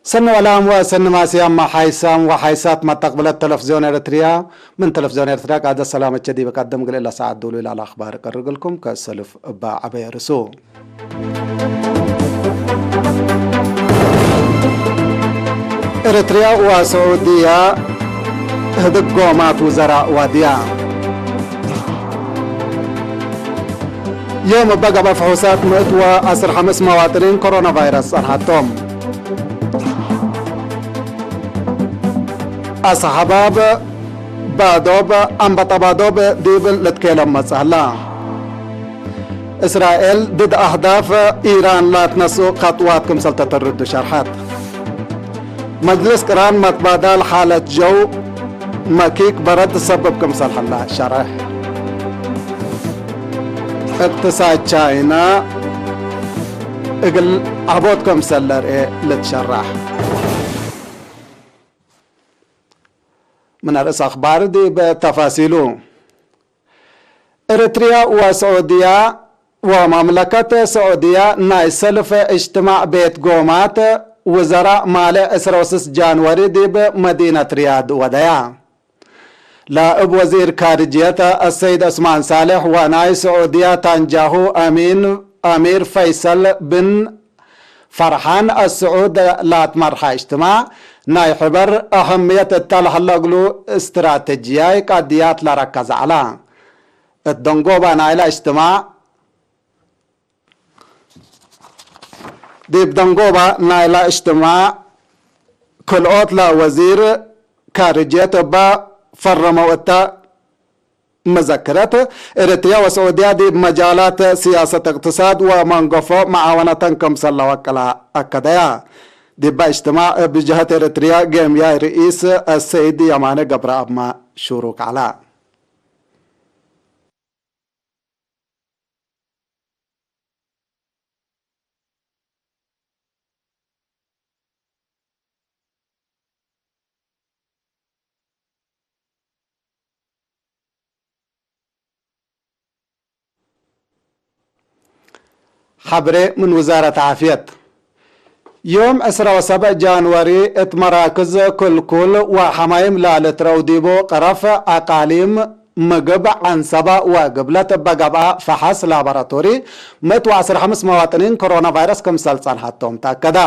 ሰኒ ዕላም ወሰኒ ማስያም ሓይሳም ወሓይሳት መተቅብለት ተለፍዝዮን ኤርትርያ። ምን ተለፍዝዮን ኤርትርያ ቃደ ሰላመቸ ዲበ ቀደም ግልእላ ሰዓት ዱሉ ኢላ ለአኽባር ቀርግልኩም ከሰልፍ እባ ዓበየ ርሱ። ኤርትርያ ወስዑድያ ህድጎማት ውዘራ ዋድያ። ዮም እበ ገባ ፍሑሳት ምእት ወዐስር ሐምስ መዋጥኒን ኮሮና ቫይረስ ጸንሓቶም። ኣስሓባብ ባዶብ ኣንበጣ ባዶብ ዲብል ልትኬሎም መጽእ ኣላ። እስራኤል ድድ ኣህዳፍ ኢራን ላትነሱ ኸጥዋት ክምሰል ተተርዱ ሸርሐት። መጅልስ ቅራን መትባዳል ሓለት ጀው መኪክ በረድ ሰበብ ክምሰል ሐላ ሸርሕ። እቅትሳድ ቻይና እግል ዓቦት ክምሰል ለርኤ ልትሸራሕ። ምን ርእስ ኣኽባር ዲብ ተፋሲሉ። ኤርትርያ ወስዑድያ ወመምለከት ስዑድያ ናይ ሰልፍ እጅትማዕ ቤት ጎማት ውዘራእ ማልእ ዕስራ ወስስ ጃንወሪ ዲብ መዲነት ሪያድ ወደያ። ላእብ ወዚር ካርጅየት አሰይድ ዑስማን ሳልሕ ወናይ ስዑድያ ታንጃሁ አሚን አሚር ፈይሰል ብን ፈርሓን አስዑድ ላትመርሓ እጅትማዕ ናይ ሕበር አሀምየት እታ ለሀለግሉ እስትራተጂያይ ቃድያት ለረከዘ ዐላ። እት ደንጎባ ናይላ እጅትማዕ ዲብ ደንጎባ ናይላ እጅትማዕ ክልኦት ለወዚር ካርጅየት እባ ፈረመው እታ መዘክረት፣ ኤርትርያ ወስዑድያ ዲብ መጃላት ስያሰት እቅትሳድ ወመንገፎ መዓወነተን ክምሰል ለወቀላ አከደያ። ዲባ እጅትማዕ እብ ጀሀት ኤርትርያ ገምያይ ርኢስ አሰይድ የማነ ገብረአብ ሹሩክ ዐላ። ሐብሬ ምን ውዛረት ዓፍየት። ዮም ዕስራ ወሰብዕ ጃንወሪ እት መራክዝ ክልኩል ወሐማይም ላልትረው ዲቡ ቅረፍ አቃሊም ምግብ ዐንሰባ ወግብለት እበ ገብአ ፈሐስ ላቦራቶሪ ምእት ወዐስር ሐምስ መዋጥኒን ኮሮና ቫይረስ ክምሰል ጸንሐቶም ተአከዳ።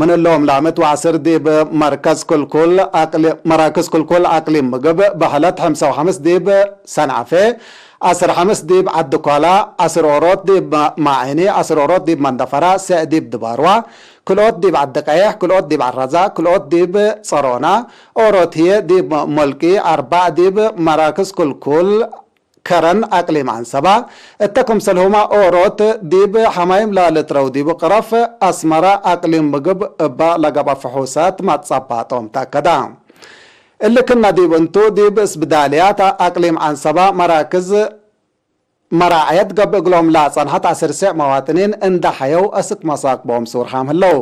ምን እሎም ለምእት ወዐስር ዲብ መርከዝ ክልኩል አቅሊ-፣ መራክዝ ክልኩል አቅሊም ምግብ በህለት ሐምሳ ወሐምስ ዲብ ሰንዐፌ፣ ዐስር ሐምስ ዲብ ዐዲ ኳላ፣ ዐስር ኦሮት ዲብ ማ-፣ ማዒኒ፣ ዐስር ኦሮት ዲብ መንደፈራ፣ ሰዕ ዲብ ድባርዋ፣ ክልኦት ዲብ ዐዲ ቀይሕ፣ ክልኦት ዲብ ዐራዛ፣ ክልኦት ዲብ ጸሮና፣ ኦሮት ህዬ ዲብ ሞልቂ፣ አርባዕ ዲብ መራክዝ ክልኩል ከረን አቅሊም ዐንሰባ፣ እተ ክምሰልሁማ ኦሮት ዲብ ሐማይም ላልትረው ዲቡ ቅረፍ አስመራ አቅሊም ምግብ እባ ለገብአ ፍሑሳት ማትጸባጦም ተአከዳ። እሊ ክና ዲብ እንቱ ዲብ እስብዳልያት አቅሊም ዐንሰባ መራክዝ መራዐየት ገብእ እግሎም ለአጸንሐት አስር ሰዕ መዋጥኒን እንዳ ሐየው እስክ መሳቅቦም ሱርሓም ህለው።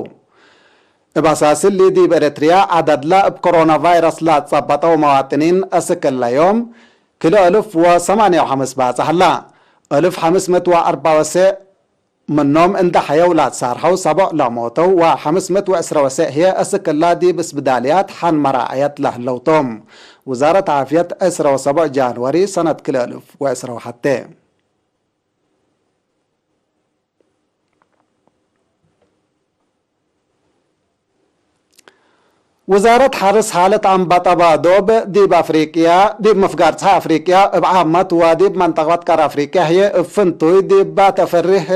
እብ አሳስ እሊ ዲብ ኤረትርያ ዐደድላ እብ ኮሮና ቫይረስ ለአትጸበጠው መዋጥኒን እስክ እለ ዮም ክልኤ እልፍ ወሰማንያ ወሐምስ ባጽሕ ህላ። እልፍ ሐምስ ምእት ወአርባ ወሰዕ ምኖም እንዳ ሐየው ለአትሳርሐው ሰቦዕ ለሞተው ወሐምስ ምእት ወዕስረ ወሰዕ ህዬ እስክ እላ ዲብ እስብዳልያት ሐን መራዐየት ለህለው ቶም። ውዛረት ዓፍየት ዕስረ ወሰቦዕ ጃንወሪ ሰነት ክልኤ እልፍ ወዕስረ ወሐቴ። ውዛረት ሐርስ ሓለት አንበጣ ባዶብ ዲብ አፍሪቅያ፣ ዲብ ምፍጋር ጸሓይ አፍሪቅያ እብ ዓመት ወዲብ መንጠቀት ቀር አፍሪቅያ ህዬ እብ ፍንቱይ ዲባ ተፈሪህ፣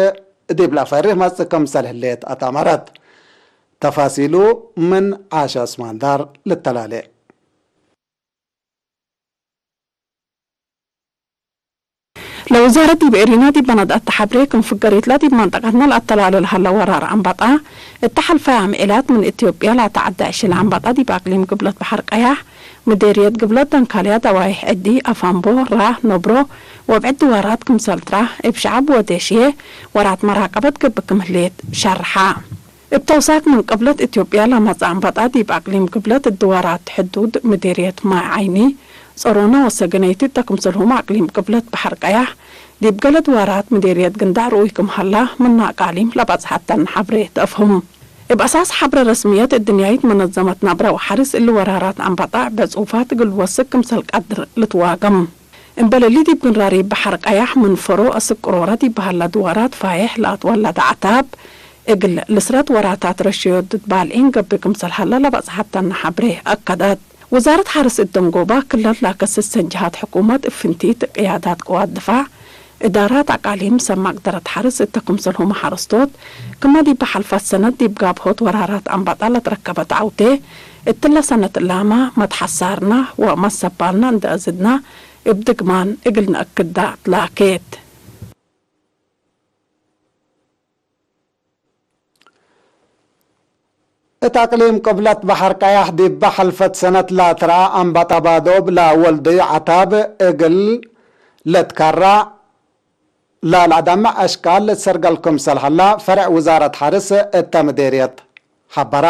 ዲብ ለፈሪህ መጽእ ክምሰል ህሌት አትአመረት። ተፋሲሉ ምን ዓሻ እስማንዳር ልተላሌ። ለውዛረት ዲብ ኤሪና ዲብ በነድአት ተሐብሬ፣ ክም ፍገሪትላ ዲብ መንጠቀትና ለአተላለ ለሀለ ወራር አንበጣ፣ እተ ሐልፋይ አምዒላት ምን ኢትዮጵያ ለአተዐደ ዕሽል አንበጣ ዲብ አቅሊም ግብለት በሐር ቀያሕ፣ ምዴርየት ግብለት ደንካልያ፣ ደዋይሕ ዕዲ፣ አፋምቦ፣ ራህ፣ ኖብሮ ወብዕድ ድዋራት ክምሰል ትራህ፣ እብ ሸዐብ ወዴሽዬ ወራት መራቀበት ገብእ ክም ህሌት ሸርሓ። እብ ተውሳክ ምን ቅብለት ኢትዮጵያ ለመጽእ አንበጣ ዲብ አቅሊም ግብለት ድዋራት ሕዱድ ምዴርየት ማይ ዓይኒ፣ ጸሮና ወሰገነይቲ እተ ክምሰልሁም አቅሊም ቅብለት በሐር ቀያሕ፣ ዲብ ገለ ድዋራት ምዴርየት ግንዳዕ ርኡይ ክም ሀላ ምን አቃሊም ለበጽሐተን ሐብሬ ተአፍህም። እብ ኣሳስ ሐብረ ረስምየት እድንያይት መነዘመት ናብራ ወሐርስ እሊ ወራራት ኣንባጣዕ በጽሑፋት እግል ወስክ ክምሰል ቀድር ልትዋገም። እምበለሊ ዲብ ግንራሪ በሐር ቀያሕ ምን ፈሮ እስክ ቅሮረት ይበሀላ ድዋራት ፋይሕ ለኣትወላ ደዓታብ እግል ልስረት ወራታት ረሸዮት ድትባልዒን ገብእ ክምሰል ሀላ ለበጽሐተና ሐብሬ ኣከደት። ውዛረት ሐርስ እት ደንጎባ ክለል ላከ ስሰን ጀሃት ሕኩመት እፍንቲት ቅያዳት ቅዋት ድፋዕ እዳራት ኣቃሊም ሰብ ማቅደረት ሐርስ እተ ክምሰልሁመ ሐረስቶት ክመ ዲበ ሐልፋት ሰነት ዲብ ጋብሆት ወራራት ኣንባጣ ለትረከበት ዐውቴ እትለ ሰነት ላመ መትሐሳርና ወመሰባልና እንደ እዝድና እብ ድግማን እግል ነአክዳ ትላኬት። እት ኣቅሊም ቅብለት በሐር ቀያሕ ዲበ ሐልፈት ሰነት ላትረኣ ኣንባጣ ባዶብ ላወልደዩ ዐታብ እግል ልትከራዕ ላልአዳምዕ አሽቃል ልትሰርገል ክምሰል ሀላ ፈርዕ ውዛረት ሐርስ እተ ምዴርየት ሐበራ።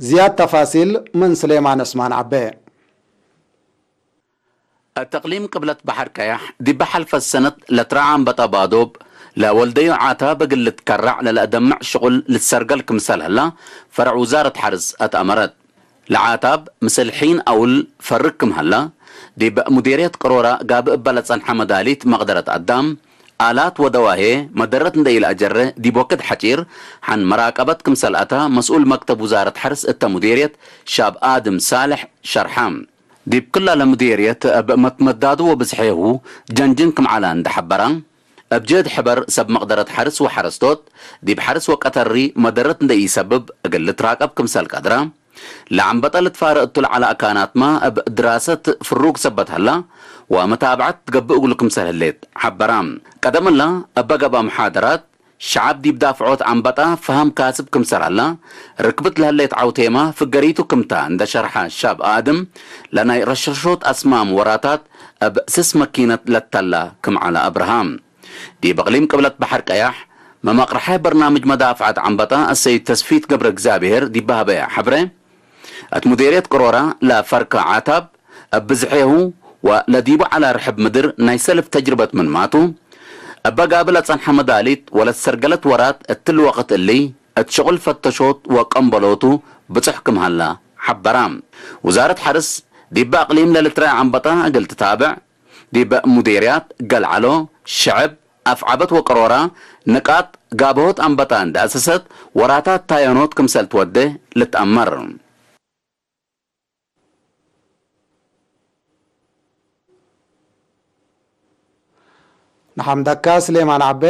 ዝያድ ተፋሲል ምን ስሌማን ዑስማን ዐቤ። እት እቅሊም ቅብለት በሐር ቀያሕ፣ ዲበ ሐልፈት ሰነት ለትረዓ ኣንበጣ ባዶብ፣ ለወልደዩ ዓታብ እግል ልትከራዕ ለለአደምዕ ሽቁል ልትሰርገል ክምሰል ህላ፣ ፈርዕ ውዛረት ሐርስ አትአመረት። ለዓታብ ምስል ሒን አውል ፈርግ ክም ሀላ፣ ዲብ ሙዴርየት ቅሮራ ጋብእ እበ ለጸንሐ መዳሊት መቅደረት አዳም፣ አላት ወደዋሄ መደረት እንደ ኢለአጀረ ዲብ ወክድ ሐጪር ሐን መራቀበት ክምሰል አታ መስኡል መክተብ ውዛረት ሐርስ እተ ሙዴርየት ሻብ አድም ሳልሕ ሸርሐ። ዲብ ክላ ለምዴርየት እብ መትመዳዱ ወብዝሔሁ ጀንጅን ክም ዐላ እንደ ሐበራ፣ እብ ጀህት ሕበር ሰብ መቅደረት ሐርስ ወሐረስቶት፣ ዲብ ሐርስ ወቀተሪ መደረት እንደ ኢሰብብ እግል ልትራቀብ ክምሰል ቀድራ፣ ለአንበጠ ልትፋረ እቱ ለዐለ አካናትማ እብ ድራሰት ፍሩግ ሰበት ሀላ ወመታብዐት ትገብእ እግሉ ክምሰል ህሌት ሐበራ። ቀደም እላ እበ ገብአ መሓደራት፣ ሸዐብ ዲብ ዳፍዖት ዐንበጣ ፈሀም ካስብ ክምሰል ሀላ፣ ርክብት ለህሌት ዐውቴማ ፍገሪቱ ክምታ እንደ ሸርሐ ሻብ አድም፣ ለናይ ረሽርሾት አስማም ወራታት እብ ስስ መኪነት ለተላ ክም ዐለ አብርሃም። ዲብ እቅሊም ቅብለት በሐር ቀያሕ፣ መመቅርሐ በርናምጅ መዳፍዐት ዐንበጣ አሰይድ ተስፊት ገብረ እግዚኣብሔር ዲብ በሀበያ ሐብረ፣ እት ሙዴርየት ቅሮራ ለፈርከ ዓታብ፣ እብ ብዝሔሁ ወለዲቡ ዐለ ርሕብ ምድር ናይ ሰልፍ ተጅርበት ምንማቱ፣ እበ ጋብእ ለጸንሐ መዳሊት ወለትሰርገለት ወራት እትሊ ወቅት እሊ፣ እት ሽቁል ፈተሾት ወቀምበሎቱ ብጹሕ ክም ሀላ ሐበራ። ውዛረት ሐርስ፣ ዲበ አቅሊም ለልትረአ ዐንበጣ እግል ትታብዕ፣ ዲብ ሙዴርያት፣ ገልዐሎ፣ ሸዕብ፣ አፍዐበት ወቅሮራ፣ ንቃጥ ጋብሆት አንበጣ እንደ አሰሰት፣ ወራታት ታየኖት ክምሰል ትወዴ ልትአመር። ንሐምደካ ስሌማን ዐቤ።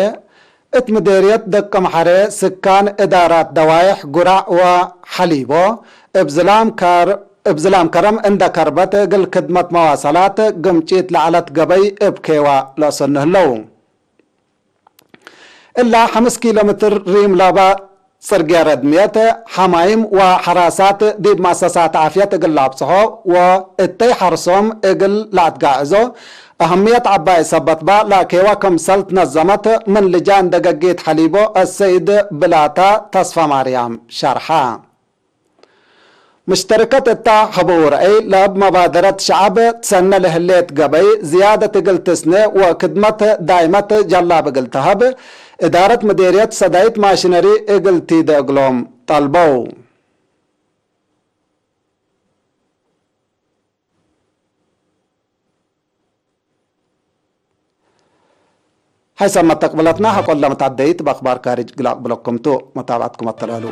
እት ምዴርየት ደቀምሐሬ ስካን እዳራት ደዋይሕ ጉራዕ ወሐሊቦ እብ ዝላም ከር-፣ እብ ዝላም ከረም እንደ ከርበት እግል ክድመት መዋሰላት ግምጪት ለዐለት ገበይ እብ ኬዋ ለአሰኑ ህለው። እላ ሐምስ ኪሎ ሜትር ሪም ላባ ጽርግያ ረድምየት፣ ሐማይም ወሐራሳት ዲብ መአሰሳት ዓፍየት እግል ለአብጽሖ ወእተይ ሐርሶም እግል ለአትጋዕዞ አህምየት ዐባይ ሰበት በ ለኬዋ ክምሰል ትነዘመት ምን ልጃን ደገጊት ሐሊቦ አሰይድ ብላታ ተስፋማርያም ሸርሐ። ምሽተርከት እታ ሐበው ረአይ ለእብ መባደረት ሸዐብ ትሰነ ለህሌት ገበይ ዝያደት እግል ትስነ ወክድመት ዳይመት ጀላብ እግል ተሀብ እዳረት ምዴርየት ሰዳይት ማሽነሪ እግል ቲደ እግሎም ጠልበው። ሐይሰ መተቅብለትና ሐቆለ መታደይት በአክባር ካርጅ ግላቅ ብለኩም ቱ መታብዐትኩም አተልዐሉ።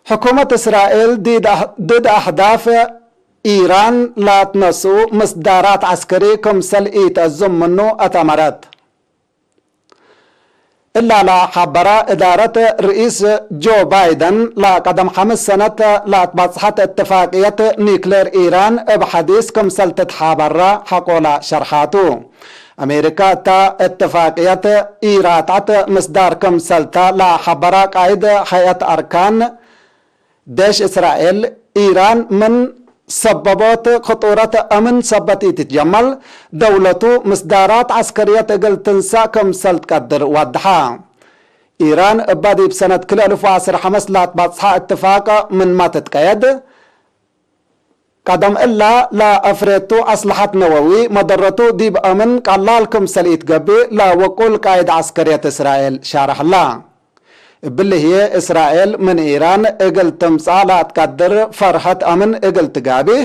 ሕኩመት እስራኤል ድድ አህ-፣ ድድ አህዳፍ ኢራን ላትነስኡ ምስዳራት ዐስከሪ ክምሰል ኢተአዝም ምኑ አተመረት። እላ ለሐበረ እዳረት ርኢስ ጆ ባይደን፣ ለቀደም ሐምስ ሰነት ለአትባጽሐት እትፋቅየት ኒክሌር ኢራን እብ ሐዲስ ክምሰል ትትሓበራ ሐቆላ ሸርሓቱ። አሜሪካ እታ እትፋቅየት ኢራትዐት ምስዳር ክምሰልታ ለሐበራ ቃይድ ሀይአት አርካን፣ ዴሽ እስራኤል፣ ኢራን ምን ሰበቦት ክጡረት እምን ሰበት ኢትትጀመል፣ ደውለቱ ምስዳራት ዐስከርየት እግል ትንሳእ ክምሰል ትቀድር ወድሐ። ኢራን እበ ዲብ ሰነት ክልኤ እልፍ ወዐስር ሐመስ ላትባጽሐ እትፋቅ ምንመ ትትቀየድ፣ ቀደም እላ ላአፍሬቱ አስልሐት ነወዊ መደረቱ ዲብ አምን ቀላል ክምሰል ኢትገብእ ላወቁል ቃይድ ዐስከርየት እስራኤል ሻርሐላ። እብሊ ህዬ እስራኤል ምን ኢራን እግል ትምጻእ ላትቀድር ፈርሐት አምን እግል ትጋብህ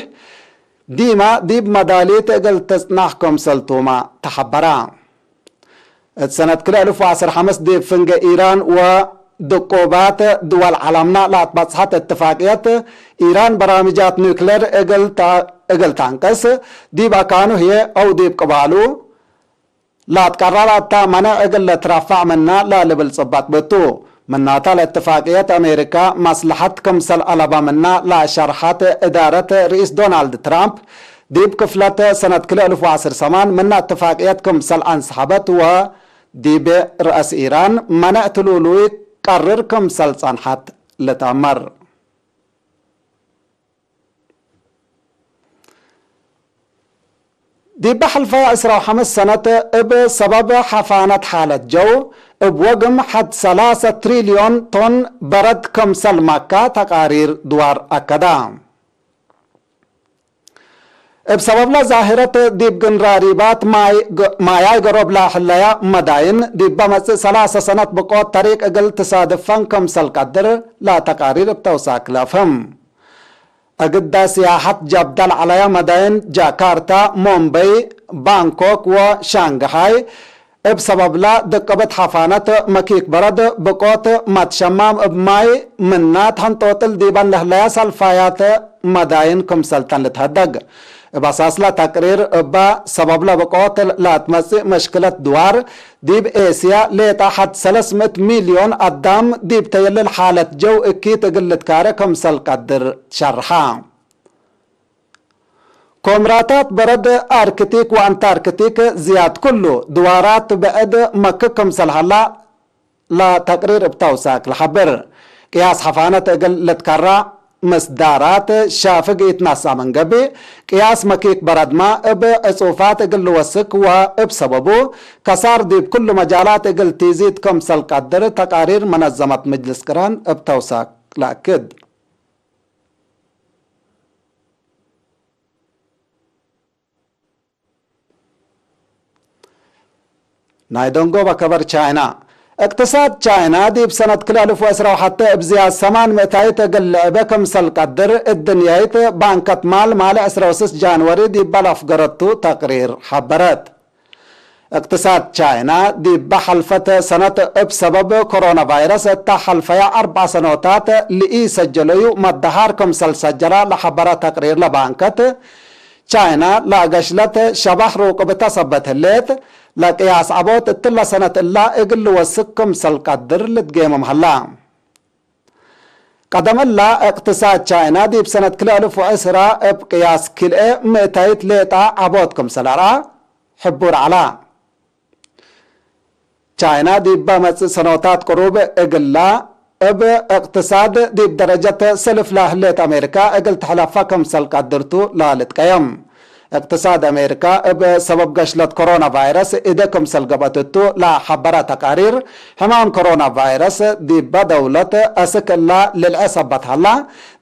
ዲማ ዲብ መዳሊት እግል ትጽናሕ ክምሰል ቱማ ተሐበራ። እት ሰነት ክልኤ እልፍ ወዐስር ሐምስ ዲብ ፍንገ ኢራን ወድቁባት ድወል ዐለምና ለአትበጽሐት እትፋቅየት፣ ኢራን በራምጃት ኒውክሌር እግል ተ-፣ እግል ተአንቅስ፣ ዲብ አካኑ ህዬ አው ዲብ ቅባሉ ለአትቀረር አታ መነዕ እግል ለትረፈዕ ምና ለልብል ጽበጥ ብቱ። ምናተ ለእትፋቅየት አሜሪካ መስለሐት ክምሰል አለበ ምና ለሸርሐት እዳረት ርኢስ ዶናልድ ትራምፕ፣ ዲብ ክፍለት ሰነት ክልኤ እልፍ ወዐስር ሰማን ምነ እትፋቅየት ክምሰል አንሰሐበት ወዲብ ረአስ ኢራን መነዕ ትሉሉይ ቀርር ክምሰል ጸንሐት ልትአመር። ዲብ ሐልፈ ዕስራ ወሐምስ ሰነት እብ ሰበብ ሐፋነት ሓለት ጀው እብ ወግም ሐድ ሰላሰ ትሪልዮን ቶን በረድ ክምሰል ማካ ተቃሪር ድዋር አከዳ። እብ ሰበብለ ዛህረት ዲብ ግንራሪባት ማይ ገ-፣ ማያይ ገሮብ ለሐለያ መዳይን ዲበ መጽእ ሰላሰ ሰነት ብቆት ተሪቅ እግል ትሳድፈን ክምሰል ቀድር ለተቃሪር እብ ተውሳክ ለአፍህም። እግዳ ስያሐት ጀብዳ ለዐለያ መዳይን ጃካርታ፣ ሞምበይ፣ ባንኮክ ወሻንግሃይ እብ ሰበብላ ድቅብት ሐፋነት መኪክ በረድ ብቆት ማትሸማም እብ ማይ ምና ተሐንጦጥል ዲበን ለህለያ ሰልፋያት መዳይን ክምሰልተን ልትሀደግ። እብ አሳስላ ተቅሪር እባ ሰበብላ ብቆት ላትመጽእ መሽክለት ድዋር ዲብ ኤስያ ሌጣ ሐድ ሰለስ ምእት ሚልዮን አዳም ዲብ ተየልል ሓለት ጀው እኪት እግል ልትካረ ክምሰል ቀድር ሸርሓ። ኮምራታት በረድ አርክቲክ ወአንታርክቲክ ዝያድ ኩሉ ድዋራት ብዕድ መክክ ክምሰል ሀላ ለተቅሪር እብ ተውሳክ ለሐብር። ቅያስ ሐፋነት እግል ልትከራ ምስዳራት ሻፍግ ኢትነስአ ምን ገብእ፣ ቅያስ መኪክ በረድማ እብ ዕጹፋት እግል ልወስክ ወእብ ሰበቡ ከሳር ዲብ ኩሉ መጃላት እግል ቲዚድ ክምሰል ቀድር ተቃሪር መነዘመት ምጅልስ ቅራን እብ ተውሳክ ለአክድ። ናይ ደንጎበ ከበር ቻይና። እቅትሳድ ቻይና ዲብ ሰነት ክልኤ እልፍ ወዕስራ ወሐተ እብ ዝያድ ሰማን ምእታይት እግል ልዕበ ክምሰል ቀድር እድንያይት ባንከት ማል ማል ዕስራ ወስስ ጃንወሪ ዲበ ለአፍገረቱ ተቅሪር ሐበረት። እቅትሳድ ቻይና ዲበ ሐልፈት ሰነት እብ ሰበብ ኮሮና ቫይረስ እተ ሐልፈያ አርበዕ ሰኖታት ልኢሰጀለዩ መደሃር ክምሰል ሰጀላ ለሐበረ ተቅሪር ለባንከት ቻይና ለአገሽለት ሸባህ ሩቅብተ ሰበት ህሌት፣ ለቅያስ ዐቦት እትለ ሰነት እላ እግል ልወስክ ክምሰል ቀድር ልትጌምም ሀላ። ቀደም እላ እቅትሳድ ቻይና ዲብ ሰነት ክልኤ እልፍ ወዕስራ እብ ቅያስ ክልኤ ምእታይት ሌጣ ዐቦት ክምሰል አርአ ሕቡር ዐላ። ቻይና ዲበ መጽእ ሰኖታት ቅሩብ እግላ እብ እቅትሳድ ዲብ ደረጀት ሰልፍ ለህሌት አሜሪካ እግል ትሕለፋ ክምሰል ቀድርቱ ለልትቀየም። እቅትሳድ አሜሪካ እብ ሰበብ ገሽለት ኮሮና ቫይረስ እደ ክምሰል ገብአትቱ ለሐበረ ተቃሪር፣ ሕማም ኮሮና ቫይረስ ዲበ ደውለት አስክ እላ ልልዐ ሰበት ሀላ፣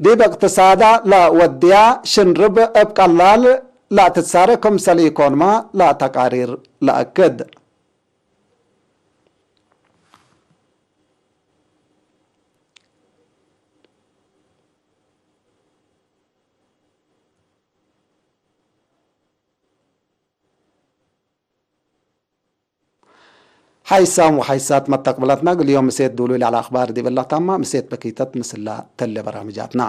ዲብ እቅትሳዳ ለወድያ ሽንርብ እብ ቀላል ለትትሳረ ክምሰል ኢኮንማ ለተቃሪር ለአክድ። ሓይሳም ወሓይሳት መተቅብለትና፣ ግልዮም ምሴት ዱሉይ ለዐለ አኽባር ዲብ እላ ታማ ምሴት በኪተት ምስላ ተለ በራምጃትና።